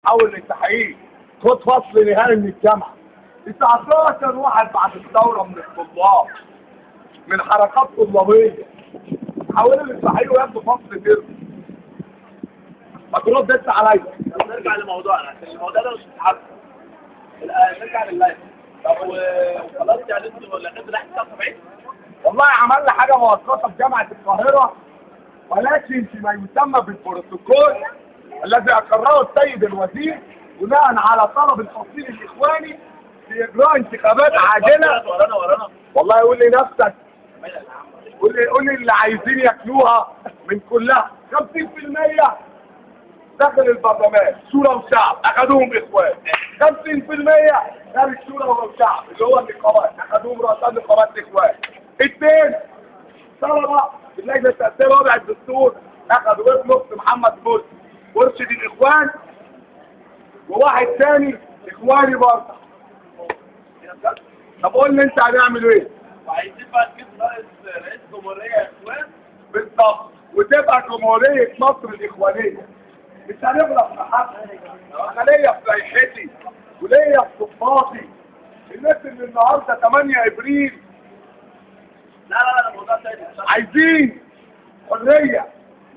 حاول للتحقيق، خد فصل نهائي من الجامعة. 19 واحد بعد الثورة من الطلاب، من حركات طلابيه، حاولوا للتحقيق وياخدوا فصل ترم. ما تردش عليا. طب نرجع لموضوعنا عشان الموضوع ده مش متعرف. نرجع لل live. طب وخلاص يعني انتوا لغيتوا لائحة 79؟ والله عملنا حاجة مؤقتة في جامعه القاهرة، ولكن فيما يسمى بالبروتوكول الذي اقره السيد الوزير بناء على طلب الفصيل الاخواني في اجراء انتخابات عاجله. ورانا ورانا. والله قول لي نفسك، قول لي اللي عايزين ياكلوها من كلها. 50% داخل البرلمان شورى وشعب اخذوهم اخوان، 50% خارج شورى وشعب اللي هو النقابات اخذوهم رؤساء نقابات الاخوان، 2 طلبه في اللجنة التاسيسية وضع الدستور اخذوا ابن اخت محمد مرسي مرشد الاخوان، وواحد ثاني اخواني برضه. طب قول لي انت هنعمل ايه؟ وعايزين بقى تجيب رئيس جمهورية اخوان بالظبط، وتبقى جمهورية مصر الاخوانيه. مش هنغلط في حد، انا ليا في ريحتي وليا في صفاتي. الناس اللي النهارده 8 ابريل لا لا لا الموضوع تاني، عايزين حرية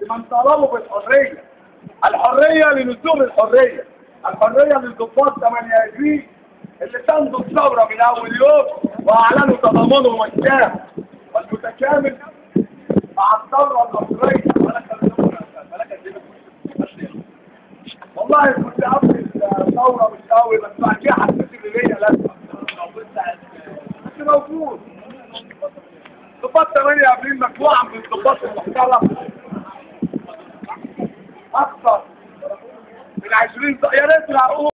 لمن طالبوا بالحرية، الحرية لنزول الحرية، الحرية للضباط 8 ابريل اللي ساندوا الثورة من اول يوم واعلنوا تضامنهم التام والمتكامل مع الثورة المصرية. والله كنت قبل الثورة مش قوي، بس بعد كده حسيت ان ليا لازمه. كنت موجود. ضباط 8 ابريل مجموعة من الضباط المحترم، اكثر من 20، يا ريت العقول.